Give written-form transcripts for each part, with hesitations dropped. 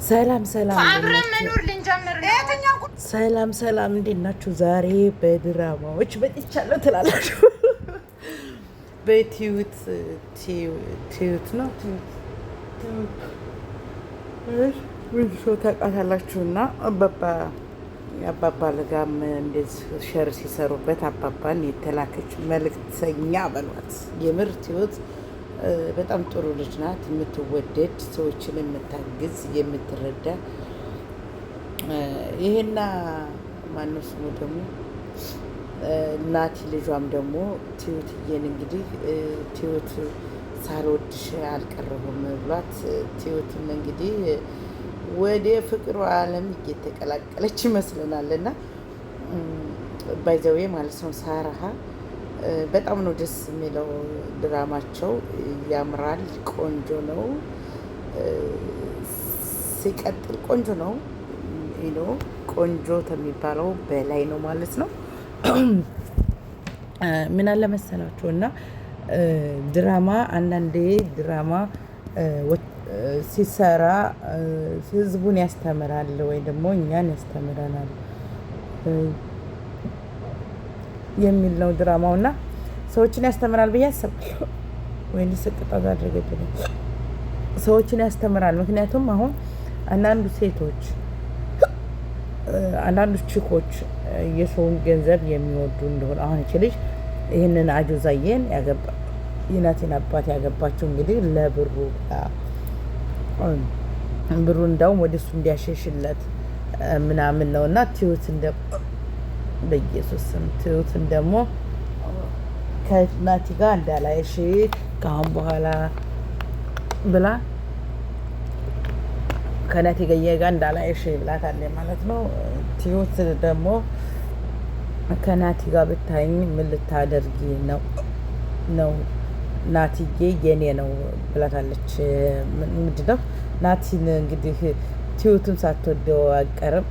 ሰላም ሰላም፣ አብረን መኖር ልንጀምር ነው። ሰላም ሰላም፣ እንዴት ናችሁ? ዛሬ በድራማዎች መጥቻለሁ ትላላችሁ። በትዩት ትዩት ነው ትዩት ታውቃታላችሁ። እና አባባ ልጋም እንደዚህ share ሲሰሩበት አባባን የተላከች መልእክተኛ በሏት። የምር ትዩት በጣም ጥሩ ልጅ ናት። የምትወደድ፣ ሰዎችን የምታግዝ፣ የምትረዳ። ይሄና ማነው ስሙ ደግሞ ናቲ ልጇም ደግሞ ትዩትዬን እንግዲህ ትዩት ሳልወድሽ አልቀረሁም ብሏት ትዩትም እንግዲህ ወደ ፍቅሩ ዓለም እየተቀላቀለች ይመስለናል። እና by the way ማለት ነው ሳራሃ በጣም ነው ደስ የሚለው ድራማቸው፣ ያምራል፣ ቆንጆ ነው። ሲቀጥል ቆንጆ ነው፣ ቆንጆ ከሚባለው በላይ ነው ማለት ነው። ምን አለ መሰላችሁ እና ድራማ አንዳንዴ ድራማ ሲሰራ ህዝቡን ያስተምራል ወይ ደግሞ እኛን ያስተምረናል የሚል ነው ድራማው እና ሰዎችን ያስተምራል ብዬ አስባለሁ። ወይኔ ስቅጣት አድርገብኝ። ሰዎችን ያስተምራል። ምክንያቱም አሁን አንዳንዱ ሴቶች፣ አንዳንዱ ቺኮች የሰውን ገንዘብ የሚወዱ እንደሆነ፣ አሁን እቺ ልጅ ይህንን አጆዛዬን ያገባ የናቴን አባት ያገባቸው እንግዲህ ለብሩ፣ ብሩ እንዳውም ወደ እሱ እንዲያሸሽለት ምናምን ነው። እና ትሁት እንደ በኢየሱስ ስም ትሁትን ደግሞ ከናቲ ጋር እንዳላይሽ ከአሁን በኋላ ብላ፣ ከናቲ ገየ ጋር እንዳላይሽ ብላታለች ማለት ነው። ትሁት ደግሞ ከናቲ ጋር ብታይኝ ምን ልታደርጊ ነው? ናቲዬ የኔ ነው ብላታለች። ምንድን ነው ናቲን እንግዲህ ትሁትም ሳትወደው አቀርም።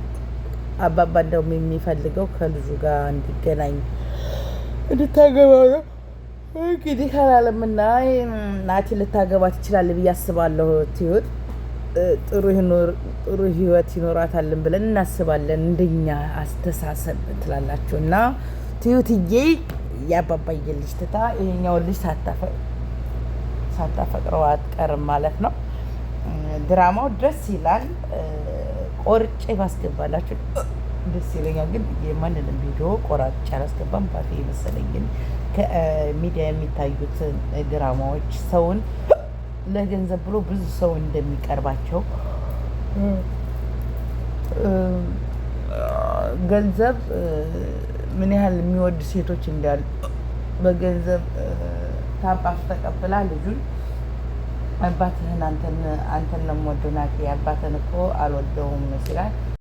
አባባ እንደውም የሚፈልገው ከልጁ ጋር እንዲገናኝ፣ እንድታገባ ነው። እንግዲህ ካላለምና ናቲ ልታገባ ትችላለህ ብዬ አስባለሁ። ትሁት ጥሩ ህይወት ይኖራታልን ብለን እናስባለን። እንደኛ አስተሳሰብ ትላላችሁ። እና ትሁትዬ የአባባዬ ልጅ ትታ ይሄኛውን ልጅ ሳታፈቅረው አትቀርም ማለት ነው። ድራማው ደስ ይላል። ቆርጬ ባስገባላችሁ ደስ ይለኛል፣ ግን የማንንም ቪዲዮ ቆራርጬ አላስገባም። ባፌ የመሰለኝን ከሚዲያ የሚታዩት ድራማዎች ሰውን ለገንዘብ ብሎ ብዙ ሰው እንደሚቀርባቸው፣ ገንዘብ ምን ያህል የሚወድ ሴቶች እንዳሉ፣ በገንዘብ ታባፍ ተቀብላ ልጁን አባትህን አንተን ነው የምወደው ናቲ፣ አባትህን እኮ አልወደውም ሲላል